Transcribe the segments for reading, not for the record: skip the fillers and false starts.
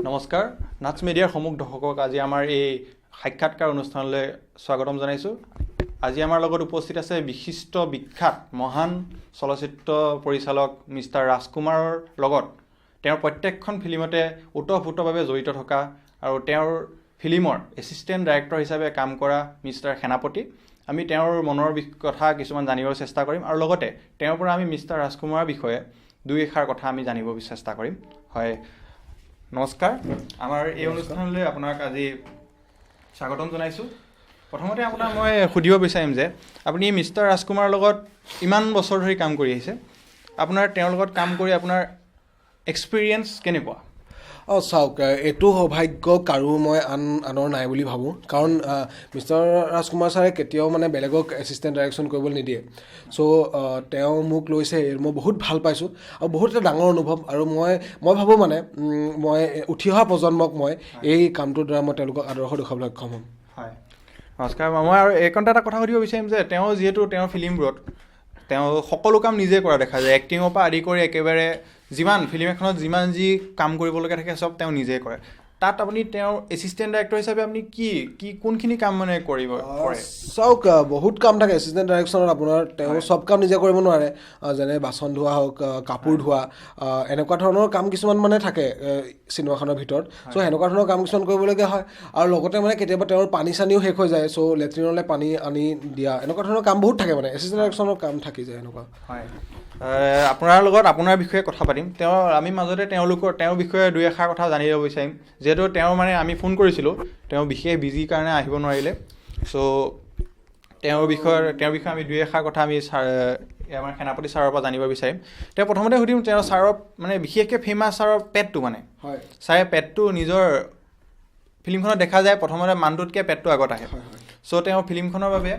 নমস্কাৰ, নাটছ মিডিয়াৰ সমূহ দৰ্শকক আজি আমাৰ এই সাক্ষাৎকাৰ অনুষ্ঠানলৈ স্বাগতম জনাইছোঁ। আজি আমাৰ লগত উপস্থিত আছে বিশিষ্ট, বিখ্যাত, মহান চলচ্চিত্ৰ পৰিচালক মিষ্টাৰ ৰাজকুমাৰৰ লগত তেওঁৰ প্ৰত্যেকখন ফিল্মতে ওতঃপ্ৰোতভাৱে জড়িত থকা আৰু তেওঁৰ ফিল্মৰ এছিষ্টেণ্ট ডাইৰেক্টৰ হিচাপে কাম কৰা মিষ্টাৰ সেনাপতি। আমি তেওঁৰ মনৰ কথা কিছুমান জানিবৰ চেষ্টা কৰিম আৰু লগতে তেওঁৰ পৰা আমি মিষ্টাৰ ৰাজকুমাৰৰ বিষয়ে দুই এষাৰ কথা আমি জানিব চেষ্টা কৰিম। হয়, নমস্কাৰ, আমাৰ এই অনুষ্ঠানলৈ আপোনাক আজি স্বাগতম জনাইছোঁ। প্ৰথমতে আপোনাক মই সুধিব বিচাৰিম যে আপুনি মিষ্টাৰ ৰাজকুমাৰৰ লগত ইমান বছৰ ধৰি কাম কৰি আহিছে, আপোনাৰ তেওঁৰ লগত কাম কৰি আপোনাৰ এক্সপিৰিয়েঞ্চ কেনেকুৱা? অঁ, চাওক, এইটো সৌভাগ্য কাৰো মই আন আনৰ নাই বুলি ভাবোঁ, কাৰণ মিষ্টাৰ ৰাজকুমাৰ ছাৰে কেতিয়াও মানে বেলেগক এছিষ্টেণ্ট ডাইৰেকশ্যন কৰিবলৈ নিদিয়ে। চ' তেওঁ মোক লৈছে, মই বহুত ভাল পাইছোঁ আৰু বহুত এটা ডাঙৰ অনুভৱ। আৰু মই ভাবোঁ মানে মই উঠি অহা প্ৰজন্মক মই এই কামটোৰ দ্বাৰা মই তেওঁলোকক আদৰ্শ দেখুৱাবলৈ সক্ষম হ'ম। হয়, নমস্কাৰ। মই আৰু এইকণতে এটা কথা সুধিব বিচাৰিম যে তেওঁ যিহেতু তেওঁৰ ফিল্মবোৰত তেওঁ সকলো কাম নিজে কৰা দেখা যায়, এক্টিঙৰ পৰা আদি কৰি একেবাৰে যিমান ফিল্ম এখনত যিমান যি কাম কৰিবলগীয়া থাকে চব তেওঁ নিজে কৰে, তাত আপুনি তেওঁৰ এছিষ্টেণ্ট ডাইৰেক্টৰ হিচাপে আপুনি কি কি কোনখিনি কাম মানে কৰিব কৰে? চাওক, বহুত কাম থাকে এছিষ্টেণ্ট ডাইৰেকশ্যনত আপোনাৰ। তেওঁ চব কাম নিজে কৰিব নোৱাৰে, যেনে বাচন ধোৱা হওক, কাপোৰ ধোৱা, এনেকুৱা ধৰণৰ কাম কিছুমান মানে থাকে চিনেমাখনৰ ভিতৰত। চ' সেনেকুৱা ধৰণৰ কাম কিছুমান কৰিবলগীয়া হয় আৰু লগতে মানে কেতিয়াবা তেওঁৰ পানী চানীও শেষ হৈ যায়, চ' লেট্ৰিনলৈ পানী আনি দিয়া, এনেকুৱা ধৰণৰ কাম বহুত থাকে, মানে এছিষ্টেণ্ট ডাইৰেকশ্যনৰ কাম থাকি যায় এনেকুৱা। হয়, আপোনাৰ লগত আপোনাৰ বিষয়ে কথা পাতিম। তেওঁ আমি মাজতে তেওঁৰ বিষয়ে দুই এষাৰ কথা জানিব বিচাৰিম, যিহেতু তেওঁ মানে আমি ফোন কৰিছিলোঁ, তেওঁ বিশেষ বিজি কাৰণে আহিব নোৱাৰিলে। চ' তেওঁৰ বিষয়ে আমি দুই এষাৰ কথা আমি ছাৰ, আমাৰ সেনাপতি ছাৰৰ পৰা জানিব বিচাৰিম। তেওঁ প্ৰথমতে সুধিম, তেওঁ ছাৰৰ মানে বিশেষকৈ ফেমাছ ছাৰৰ পেটটো মানে ছাৰে পেটটো নিজৰ ফিল্মখনত দেখা যায়, প্ৰথমতে মানুহটোতকৈ পেটটো আগত আহে। হয় হয় চ' তেওঁ ফিল্মখনৰ বাবে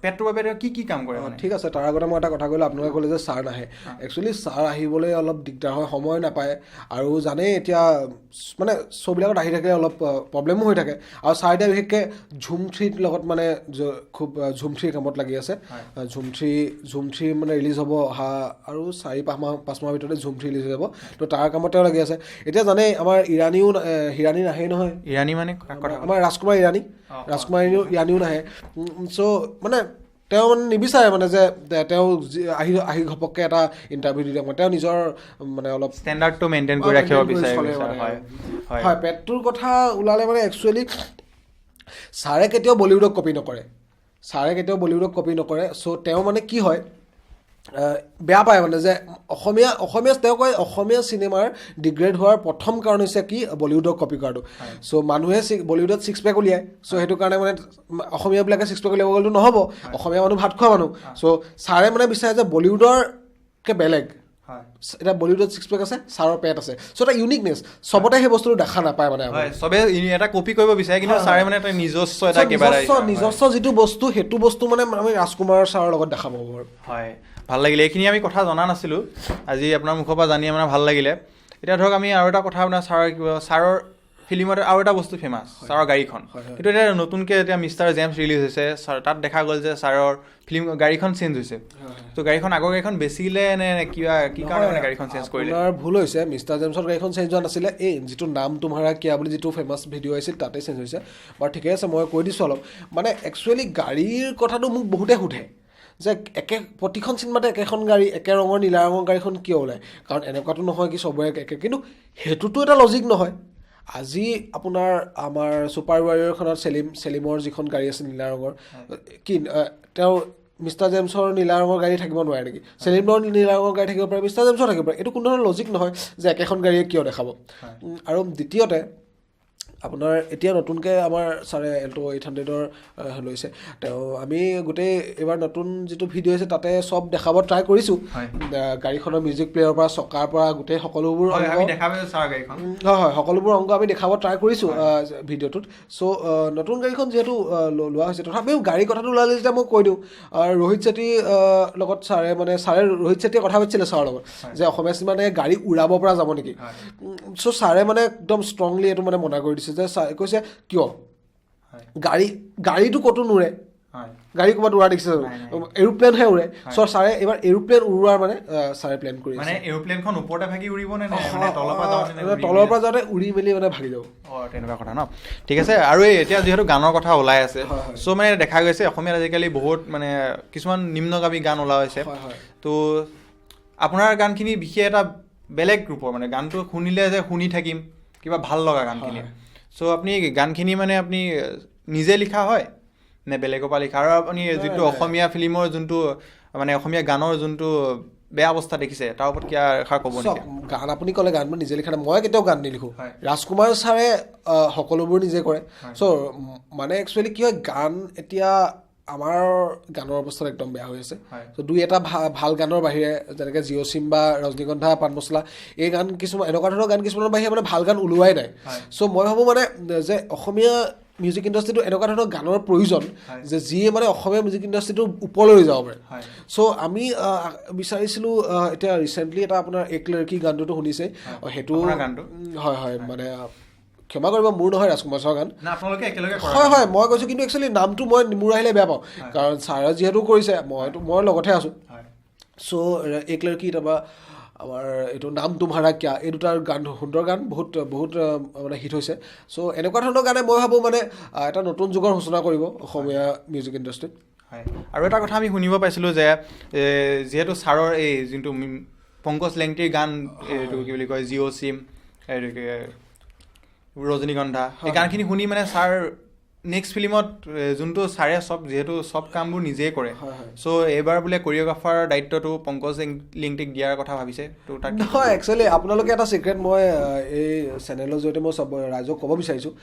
পেটটোৰ বাবে তেওঁ কি কি কাম কৰে মানে? ঠিক আছে, তাৰ আগতে মই এটা কথা ক'লো। আপোনালোকে ক'লে যে ছাৰ নাহে। একচুৱেলি ছাৰ আহিবলৈ অলপ দিগদাৰ হয়, সময় নাপায় আৰু জানেই এতিয়া মানে শ্ব'বিলাকত আহি থাকিলে অলপ প্ৰব্লেমো হৈ থাকে। আৰু ছাৰ এতিয়া বিশেষকৈ ঝুম 3ৰ লগত মানে খুব ঝুম 3ৰ কামত লাগি আছে। ঝুম 3 মানে ৰিলিজ হ'ব অহা আৰু 4-5 মাহ, 5 মাহৰ ভিতৰতে ঝুম 3 ৰিলিজ হৈ যাব। তো তাৰ কামত তেওঁ লাগি আছে। এতিয়া জানেই আমাৰ ইৰাণীও হিৰাণী নাহেই নহয়। ইৰাণী মানে কাক কথা? আমাৰ ৰাজকুমাৰ ইৰাণী। ৰাজকুমাৰ ইৰাণীও নাহে। চ' মানে তেওঁ মানে নিবিচাৰে মানে যে তেওঁ আহি আহি ঘপককৈ এটা ইণ্টাৰভিউ দি দিয়ক। মানে তেওঁ নিজৰ মানে অলপ ষ্টেণ্ডাৰ্ডটো মেইনটেইন কৰি ৰাখিব maintain কৰি বিচাৰে। চলে বিচাৰে, মানে। হয় হয় হয়, পেটটোৰ কথা ওলালে মানে একচুৱেলি ছাৰে কেতিয়াও বলিউডক কপি নকৰে। ছাৰে কেতিয়াও বলিউডক কপি নকৰে। চ' তেওঁ মানে কি হয়, বেয়া পায় মানে যে অসমীয়া অসমীয়া তেওঁ কয় অসমীয়া চিনেমাৰ ডিগ্ৰেড হোৱাৰ প্ৰথম কাৰণ হৈছে কি বলিউডক কপি কৰাটো। চ' মানুহে বলিউডত ছিক্স পেক উলিয়ায়, চ' সেইটো কাৰণে মানে অসমীয়াবিলাকে ছিক্স পেক উলিয়াব গ'লেতো নহ'ব, অসমীয়া মানুহ ভাত খোৱা মানুহ। চ' ছাৰে মানে বিচাৰে যে বলিউডৰকৈ বেলেগ। এতিয়া বলিউডত ছিক্স পেক আছে, ছাৰৰ পেট আছে, চ' এটা ইউনিকনেছ, চবতে সেই বস্তুটো দেখা নাপায় মানে আপুনি। হয়, চবে এটা কপি কৰিব বিচাৰে, কিন্তু ছাৰে মানে এটা নিজস্ব এটা কিবা এটা নিজস্ব নিজস্ব যিটো বস্তু, সেইটো বস্তু মানে আমি ৰাজকুমাৰ ছাৰৰ লগত দেখা পাব পাৰোঁ। হয়, ভাল লাগিলে। এইখিনি আমি কথা জনা নাছিলোঁ, আজি আপোনাৰ মুখৰ পৰা জানি মানে ভাল লাগিলে। এতিয়া ধৰক আমি আৰু এটা কথা, আপোনাৰ ছাৰৰ কিবা ছাৰৰ ফিল্মত আৰু এটা বস্তু ফেমাছ, ছাৰৰ গাড়ীখন। হয়, হয়। কিন্তু এতিয়া নতুনকৈ এতিয়া মিষ্টাৰ জেমছ ৰিলিজ হৈছে, ছাৰ তাত দেখা গ'ল যে ছাৰৰ ফিল্ম গাড়ীখন চেঞ্জ হৈছে। ত' গাড়ীখন আগৰ গাড়ীখন বেচিলে নে কিবা কি কাৰণে মানে গাড়ীখন চেঞ্জ কৰিলে? আপোনাৰ ভুল হৈছে। মিষ্টাৰ জেমছৰ গাড়ীখন চেঞ্জ হোৱা নাছিলে। এই যিটো নাম তুমহাৰা কিয়া বুলি যিটো ফেমাছ ভিডিঅ' আহিছিল, তাতে চেঞ্জ হৈছে। বাৰু, ঠিকে আছে, মই কৈ দিছোঁ অলপ। মানে একচুৱেলি গাড়ীৰ কথাটো মোক বহুতে সোধে যে একে প্ৰতিখন চিনেমাতে একেখন গাড়ী, একে ৰঙৰ নীলা ৰঙৰ গাড়ীখন কিয় ওলায়? কাৰণ এনেকুৱাতো নহয় কি চবৰে একে, কিন্তু সেইটোতো এটা লজিক নহয়। আজি আপোনাৰ আমাৰ ছুপাৰ ৱাৰিয়ৰখনত চেলিমৰ যিখন গাড়ী আছে নীলা ৰঙৰ, কি তেওঁ মিষ্টাৰ জেমছৰ নীলা ৰঙৰ গাড়ী থাকিব নোৱাৰে নেকি? চেলিমৰ নীলা ৰঙৰ গাড়ী থাকিব পাৰে, মিষ্টাৰ জেমছৰ থাকিব পাৰে। এইটো কোনো ধৰণৰ লজিক নহয় যে একেখন গাড়ীয়ে কিয় দেখাব। আৰু দ্বিতীয়তে আপোনাৰ এতিয়া নতুনকৈ আমাৰ ছাৰে এল্ট' 800ৰ লৈছে। তেওঁ আমি গোটেই এইবাৰ নতুন যিটো ভিডিঅ' হৈছে, তাতে চব দেখাব ট্ৰাই কৰিছোঁ। গাড়ীখনৰ মিউজিক প্লেয়াৰৰ পৰা, চকাৰ পৰা, গোটেই সকলোবোৰ অংগ। আমি দেখা পাইছোঁ ছাৰৰ গাড়ীখন। হয়, সকলোবোৰ অংগ আমি দেখাব ট্ৰাই কৰিছোঁ ভিডিঅ'টোত। চ' নতুন গাড়ীখন যিহেতু লোৱা হৈছে, তথাপিও গাড়ীৰ কথাটো ওলালে যেতিয়া মই কৈ দিওঁ, ৰোহিত চেট্টীৰ লগত ছাৰে মানে ছাৰে ৰোহিত চেট্টীয়ে কথা পাতিছিলে ছাৰৰ লগত যে অসমীয়া চিনেমাত গাড়ী উৰাব পৰা যাব নেকি। চ' ছাৰে মানে একদম ষ্ট্ৰংলি এইটো মানে মনা কৰি দিছে যে ছাৰে কৈছে কিয় গাড়ীটো ক'তো নুৰে। গাড়ী ক'ৰবাত উৰা দেখিছে জানো? এৰোপ্লেনহে উৰে। চ' ছাৰে এইবাৰ এৰোপ্লেন উৰোৱাৰ মানে ছাৰে প্লেন কৰি আছে। এৰোপ্লেনখন ওপৰতে ভাগি উৰিব নে তলৰ পৰা যাওঁতে উৰি মেলি মানে ভাগি যাব? অঁ, তেনেকুৱা কথা ন। ঠিক আছে। আৰু এই এতিয়া যিহেতু গানৰ কথা ওলাই আছে, চ' মানে দেখা গৈছে অসমীয়াত আজিকালি বহুত মানে কিছুমান নিম্নগামী গান ওলোৱা হৈছে। তো আপোনাৰ গানখিনি বিশেষ এটা বেলেগ ৰূপৰ, মানে গানটো শুনিলে যে শুনি থাকিম, কিবা ভাল লগা গানখিনি। চ' আপুনি গানখিনি মানে আপুনি নিজে লিখা হয় নে বেলেগৰ পৰা লিখা? আৰু আপুনি যিটো অসমীয়া ফিল্মৰ যোনটো মানে অসমীয়া গানৰ যোনটো বেয়া অৱস্থা দেখিছে তাৰ ওপৰত কিবা এষাৰ ক'ব নেকি? গান আপুনি ক'লে গান মই নিজে লিখা নাই, মই কেতিয়াও গান নিলিখোঁ। ৰাজকুমাৰ ছাৰে সকলোবোৰ নিজে কৰে। চ' মানে একচুৱেলি কি হয়, গান এতিয়া আমাৰ গানৰ অৱস্থা একদম বেয়া হৈ আছে। চ' দুই এটা ভাল গানৰ বাহিৰে, যেনেকৈ জিঅ' চিম বা ৰজনীগন্ধা পাণ মছলা, এই গান কিছুমান এনেকুৱা ধৰণৰ গান কিছুমানৰ বাহিৰে মানে ভাল গান ওলোৱাই নাই। চ' মই ভাবোঁ মানে যে অসমীয়া মিউজিক ইণ্ডাষ্ট্ৰিটো এনেকুৱা ধৰণৰ গানৰ প্ৰয়োজন যে যিয়ে মানে অসমীয়া মিউজিক ইণ্ডাষ্ট্ৰিটো ওপৰলৈ যাব পাৰে। চ' আমি বিচাৰিছিলোঁ এতিয়া ৰিচেণ্টলি এটা আপোনাৰ এক লড়কী গানটোতো শুনিছে, সেইটো হয় হয়, মানে ক্ষমা কৰিব মোৰ নহয়, ৰাজকুমাৰ ছাৰৰ গান। হয় হয়, মই কৈছোঁ, কিন্তু একচুৱেলি নামটো মই মোৰ আহিলে বেয়া পাওঁ, কাৰণ ছাৰে যিহেতু কৰিছে, মই লগতহে আছোঁ। চ' এক লড়কী তাৰপৰা আমাৰ এইটো নাম তুমহাৰা কিয়া, এই দুটাৰ গান সুন্দৰ গান, বহুত বহুত মানে হিট হৈছে। চ' এনেকুৱা ধৰণৰ গানে মই ভাবোঁ মানে এটা নতুন যুগৰ সূচনা কৰিব অসমীয়া মিউজিক ইণ্ডাষ্ট্ৰিত। হয়। আৰু এটা কথা আমি শুনিব পাইছিলোঁ যে যিহেতু ছাৰৰ এই যোনটো পংকজ লেংটিৰ গান, এইটো কি বুলি কয়, জিঅ' চিম, এইটো কি ৰজনীগন্ধা, এই গানখিনি শুনি মানে ছাৰ নেক্সট ফিল্মত যোনটো ছাৰে চব যিহেতু চব কামবোৰ নিজেই কৰে, চ' এইবাৰ বোলে কৰিঅ'গ্ৰাফাৰৰ দায়িত্বটো পংকজ লেংটিক দিয়াৰ কথা ভাবিছে। তো তাক নহয়, একচুৱেলি আপোনালোকে এটা ছিক্ৰেট মই এই চেনেলৰ জৰিয়তে মই চব ৰাইজক ক'ব বিচাৰিছোঁ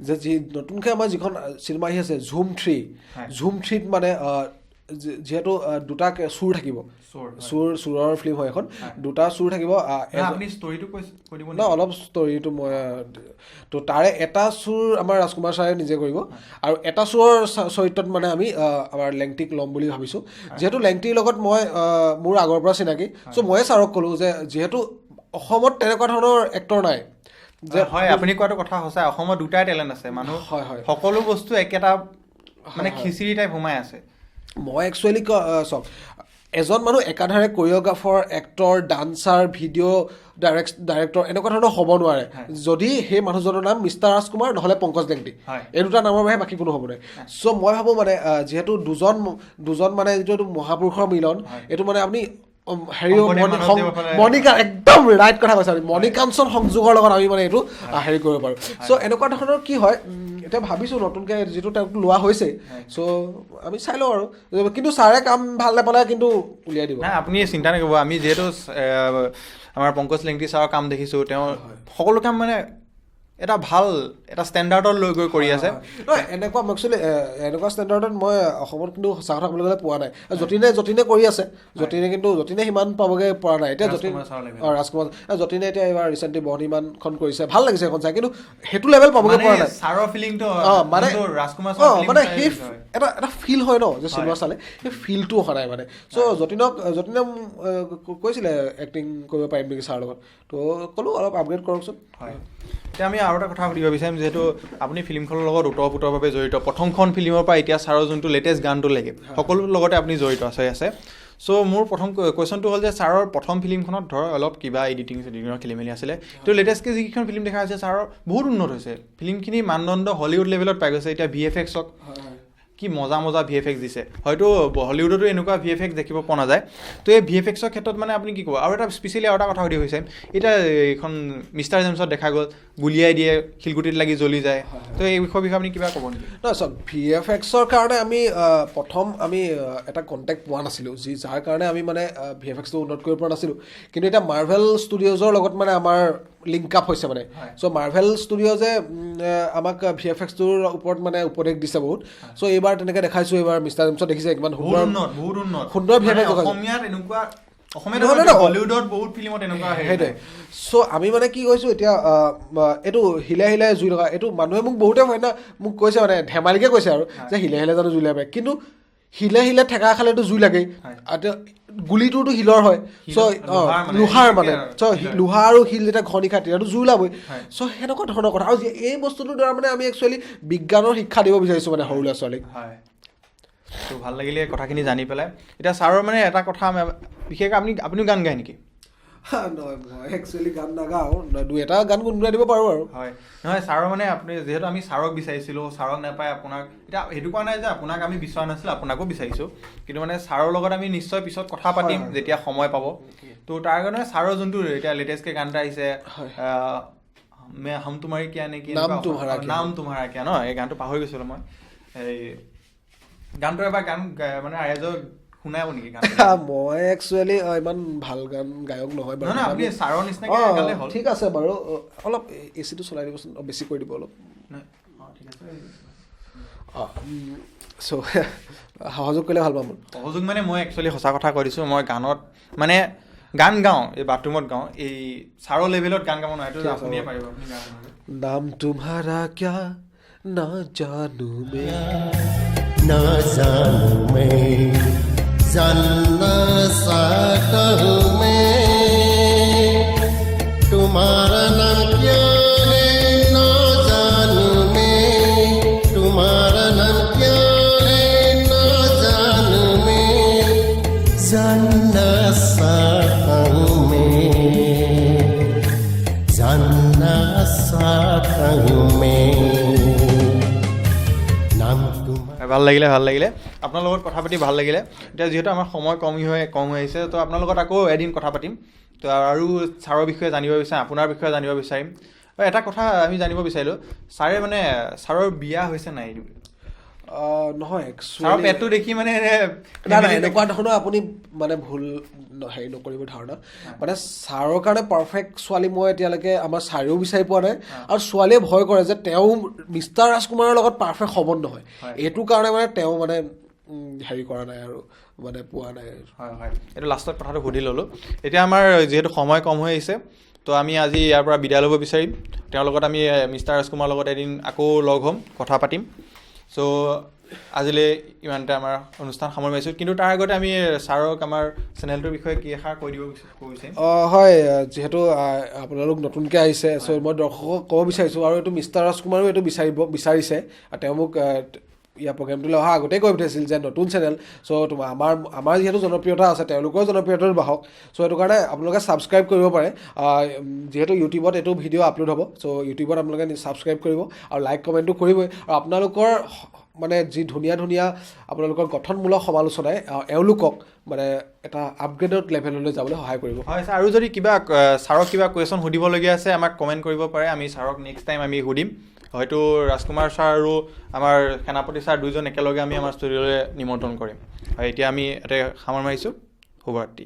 যে যি নতুনকৈ আমাৰ যিখন চিনেমা আহি আছে ঝুম থ্ৰী, ঝুম থ্ৰীত মানে যিহেতু দুটা চুৰ থাকিব, চোৰৰ ফিল্ম হয় এখন, দুটা চুৰ থাকিব। ন অলপ ষ্টৰিটো মই তো তাৰে এটা চুৰ আমাৰ ৰাজকুমাৰ ছাৰে নিজে কৰিব, আৰু এটা চোৰৰ চৰিত্ৰত মানে আমি আমাৰ লেংটিক ল'ম বুলি ভাবিছোঁ। যিহেতু লেংটিৰ লগত মই মোৰ আগৰ পৰা চিনাকি, চ' ময়ে ছাৰক ক'লোঁ যে যিহেতু অসমত তেনেকুৱা ধৰণৰ এক্টৰ নাই। যে হয়, আপুনি কোৱাটো কথা সঁচা, অসমত দুটাই টেলেণ্ট আছে, মানুহ হয় হয়, সকলো বস্তু একেটা মানে খিচিৰি টাইপ সোমাই আছে। মই একচুৱেলি চাওক, এজন মানুহ একাধাৰে choreographer, actor, dancer, video director এনেকুৱা ধৰণৰ হ'ব নোৱাৰে যদি সেই মানুহজনৰ নাম মিষ্টাৰ ৰাজকুমাৰ নহ'লে পংকজ লেংটি, এই দুটা নামৰ বাহিৰে বাকী কোনো হ'ব নোৱাৰে। চ' মই ভাবোঁ মানে যিহেতু দুজন দুজন মানে যিটো এইটো মহাপুৰুষৰ মিলন, এইটো মানে আপুনি হেৰি মণিকা একদম ৰাইট কথা কৈছে, মণিকাঞ্চন সংযোগৰ লগত আমি মানে এইটো হেৰি কৰিব পাৰোঁ। চ' এনেকুৱা ধৰণৰ কি হয়, এতিয়া ভাবিছোঁ নতুনকৈ যিটো তেওঁক লোৱা হৈছে, চ' আমি চাই লওঁ আৰু, কিন্তু ছাৰে কাম ভাল নাপালে কিন্তু উলিয়াই দিব। নাই, আপুনি চিন্তা নকৰিব, আমি যিহেতু আমাৰ পংকজ লেংটি ছাৰৰ কাম দেখিছোঁ, তেওঁ সকলো কাম মানে এটা ভাল এটা ষ্টেণ্ডাৰ্ডত লৈ গৈ কৰি আছে। নহয়, এনেকুৱা একচুৱেলি এনেকুৱা ষ্টেণ্ডাৰ্ডত মই অসমত কিন্তু সঁচা কথা ক'বলৈ গ'লে পোৱা নাই। যতীনে কৰি আছে, যতীনে কিন্তু যতীনে সিমান পাবগৈ পৰা নাই। এতিয়া যতীন ৰাজকুমাৰ যতীনে এতিয়া এইবাৰ ৰিচেণ্টলি বহনিমানখন কৰিছে, ভাল লাগিছে এখন চাই, কিন্তু সেইটো লেভেল পাবগৈ পৰা নাই। মানে মানে সেই এটা এটা ফিল হয় ন, যে চিনেমা চালে সেই ফিলটো অহা নাই মানে। চ' যতীনে কৈছিলে এক্টিং কৰিব পাৰিম নেকি ছাৰৰ লগত, ত' ক'লোঁ অলপ আপগ্ৰেড কৰকচোন। হয়, এতিয়া আমি আৰু এটা কথা সুধিব বিচাৰিম, যিহেতু আপুনি ফিল্মখনৰ লগত ওতঃপ্ৰোতভাৱে জড়িত, প্ৰথমখন ফিল্মৰ পৰা এতিয়া ছাৰৰ যোনটো লেটেষ্ট গানটো লাগে সকলো লগতে আপুনি জড়িত আছে। চ' মোৰ প্ৰথম কুৱেশ্যনটো হ'ল যে ছাৰৰ প্ৰথম ফিল্মখনত ধৰক অলপ কিবা এডিটিং চেডিটিঙৰ খেলি মেলি আছিলে, তো লেটেষ্টকৈ যিকেইখন ফিল্ম দেখা হৈছে ছাৰৰ বহুত উন্নত হৈছে, ফিল্মখিনি মানদণ্ড হলিউড লেভেলত পাই গৈছে। এতিয়া ভি এফ এক্সক কি মজা মজা ভি এফ এক্স দিছে, হয়তো হলিউডতো এনেকুৱা ভি এফ এক্স দেখিব পোৱা নাযায়। তো এই ভি এফ এক্সৰ ক্ষেত্ৰত মানে আপুনি কি ক'ব? আৰু এটা স্পেচিয়েলি আৰু এটা কথা সুধিব বিচাৰিম, এতিয়া এইখন মিষ্টাৰ জেমছত দেখা গ'ল গুলিয়াই দিয়ে, শিলগুটিত লাগি জ্বলি যায়, তো এই বিষয়ে আপুনি কিবা ক'ব নেকি? নহয় চাওক, ভি এফ এক্সৰ কাৰণে আমি প্ৰথম আমি এটা কণ্টেক্ট পোৱা নাছিলোঁ, যাৰ কাৰণে আমি মানে ভি এফ এক্সটো উন্নত কৰিব পৰা নাছিলোঁ। কিন্তু এতিয়া মাৰ্ভেল ষ্টুডিঅ'জৰ লগত মানে আমাৰ লিংক আপ হৈছে মানে। চ' মাৰ্ভেল ষ্টুডিঅ'জে আমাক ভি এফ এক্সটোৰ ওপৰত মানে উপদেশ দিছে বহুত। চ' এইবাৰ তেনেকৈ দেখাইছোঁ, এইবাৰ মিষ্টাৰ জেমছত দেখিছে কিমান সুন্দৰ ভি এফ এক্স। সেইটোৱে। চ' আমি মানে কি কৈছোঁ এতিয়া, এইটো হিলাই হিলাই জুই লগা, এইটো মানুহে মোক বহুতে হয় না মোক কৈছে, মানে ধেমালিকে কৈছে আৰু যে হিলাই হিলাই জানো জুই লাগে, কিন্তু হিলে হিলে ঠেকা খালেতো জুই লাগেই। এতিয়া গুলিটোতো শিলৰ হয়, চ' লোহাৰ মানে, চ' লোহা আৰু শিল যেতিয়া ঘনি খায় তেতিয়াতো জুই ওলাবই। চ' সেনেকুৱা ধৰণৰ কথা। আৰু এই বস্তুটোৰ দ্বাৰা মানে আমি একচুৱেলি বিজ্ঞানৰ শিক্ষা দিব বিচাৰিছোঁ মানে সৰু ল'ৰা ছোৱালীক। ত' ভাল লাগিলে কথাখিনি জানি পেলাই। এতিয়া ছাৰৰ মানে এটা কথা, বিশেষকৈ আপুনিও গান গায় নেকি? নহয়, মই একচুৱেলি গান নাগাওঁ, দুই এটা গান গুণগুণাই দিব পাৰোঁ আৰু। হয়, নহয় ছাৰৰ মানে আপুনি যিহেতু আমি ছাৰক বিচাৰিছিলোঁ, ছাৰক নাপাই আপোনাক, এতিয়া সেইটো কোৱা নাই যে আপোনাক আমি বিচৰা নাছিলোঁ, আপোনাকো বিচাৰিছোঁ, কিন্তু মানে ছাৰৰ লগত আমি নিশ্চয় পিছত কথা পাতিম যেতিয়া সময় পাব। ত' তাৰ কাৰণে ছাৰৰ যোনটো এতিয়া লেটেষ্টকৈ গান এটা আহিছে, হাম তুমাৰী কিয়া নেকি, নাম তুমাৰা কিয়া ন, এই গানটো পাহৰি গৈছিলোঁ মই। এই গানটো এবাৰ গান মানে ৰাইজক শুনাব নেকি? মই একচুৱেলি ইমান ভাল গান গায়ক নহয় বাৰু। ঠিক আছে বাৰু, অলপ এ চিটো চলাই দিবচোন, বেছি কৰি দিব অলপ। অঁ, চ' সহযোগ কৰিলে ভাল পাম। সহযোগ মানে মই একচুৱেলি সঁচা কথা কৈ দিছোঁ, মই গানত মানে গান গাওঁ, এই বাথৰুমত গাওঁ, এই ছাৰৰ লেভেলত গান গাব নোৱাৰে, সেইটো আপুনিয়ে পাৰিব। নাম তুমাৰা ক্যা না জানো মে, না জানো মে, जानना चाहता हूँ मैं, तुम्हारा नाम क्या है ना जानू मैं, तुम्हारा नाम क्या है ना जानू मैं, जानना चाहता हूँ मैं, जानना चाहता हूँ मैं, नाम तुम्हारा। ভাল লাগিলে, ভাল লাগিলে আপোনাৰ লগত কথা পাতি ভাল লাগিলে। এতিয়া যিহেতু আমাৰ সময় কম হৈ আহিছে, তো আপোনাৰ লগত আকৌ এদিন কথা পাতিম। তো আৰু ছাৰৰ বিষয়ে জানিব বিচাৰিম, আপোনাৰ বিষয়ে জানিব বিচাৰিম। এটা কথা আমি জানিব বিচাৰিলোঁ, ছাৰে মানে ছাৰৰ বিয়া হৈছে নাই? নহয়, ছাৰৰ পেটটো দেখি মানে নাই নাই এনেকুৱা ধৰণৰ আপুনি মানে ভুল হেৰি নকৰিব ধাৰণা। মানে ছাৰৰ কাৰণে পাৰফেক্ট ছোৱালী মই এতিয়ালৈকে আমাৰ ছাৰেও বিচাৰি পোৱা নাই, আৰু ছোৱালীয়ে ভয় কৰে যে তেওঁ মিষ্টাৰ ৰাজকুমাৰৰ লগত পাৰফেক্ট হ'ব নহয়, এইটো কাৰণে মানে তেওঁ মানে হেৰি কৰা নাই আৰু মানে পোৱা নাই। হয় হয়, এইটো লাষ্টত কথাটো সুধি ল'লোঁ। এতিয়া আমাৰ যিহেতু সময় কম হৈ আহিছে, তো আমি আজি ইয়াৰ পৰা বিদায় ল'ব বিচাৰিম। তেওঁৰ লগত আমি মিষ্টাৰ ৰাজকুমাৰৰ লগত এদিন আকৌ লগ হ'ম, কথা পাতিম। চ' আজিলৈ ইমানতে আমাৰ অনুষ্ঠান সামৰণি মাৰিছোঁ, কিন্তু তাৰ আগতে আমি ছাৰক আমাৰ চেনেলটোৰ বিষয়ে কি এষাৰ কৈ দিব বিচাৰিম। হয়, যিহেতু আপোনালোক নতুনকৈ আহিছে, চ' মই দৰ্শকক ক'ব বিচাৰিছোঁ, আৰু এইটো মিষ্টাৰ ৰাজকুমাৰেও এইটো বিচাৰিছে, তেওঁ মোক ইয়াৰ প্ৰগ্ৰেমটোলৈ অহা আগতেই কৈ পঠিয়াইছিল যে নতুন চেনেল, চ' তোমাৰ আমাৰ যিহেতু জনপ্ৰিয়তা আছে, তেওঁলোকৰো জনপ্ৰিয়তাটো বাঢ়ক, চ' সেইটো কাৰণে আপোনালোকে ছাবস্ক্ৰাইব কৰিব পাৰে। যিহেতু ইউটিউবত এইটো ভিডিঅ' আপলোড হ'ব, চ' ইউটিউবত আপোনালোকে ছাবস্ক্ৰাইব কৰিব আৰু লাইক কমেণ্টটো কৰিবই। আৰু আপোনালোকৰ মানে যি ধুনীয়া ধুনীয়া আপোনালোকৰ গঠনমূলক সমালোচনাই এওঁলোকক মানে এটা আপগ্ৰেডড লেভেললৈ যাবলৈ সহায় কৰিব। হয় ছাৰ, আৰু যদি কিবা ছাৰক কিবা কুৱেশ্যন সুধিবলগীয়া আছে আমাক কমেণ্ট কৰিব পাৰে, আমি ছাৰক নেক্সট টাইম আমি সুধিম। হয়তো ৰাজকুমাৰ ছাৰ আৰু আমাৰ সেনাপতি ছাৰ দুইজন একেলগে আমি আমাৰ ষ্টুডিঅ'লৈ নিমন্ত্ৰণ কৰিম। হয়, এতিয়া আমি ইয়াতে সামৰণি মাৰিছোঁ। শুভৰাত্ৰি।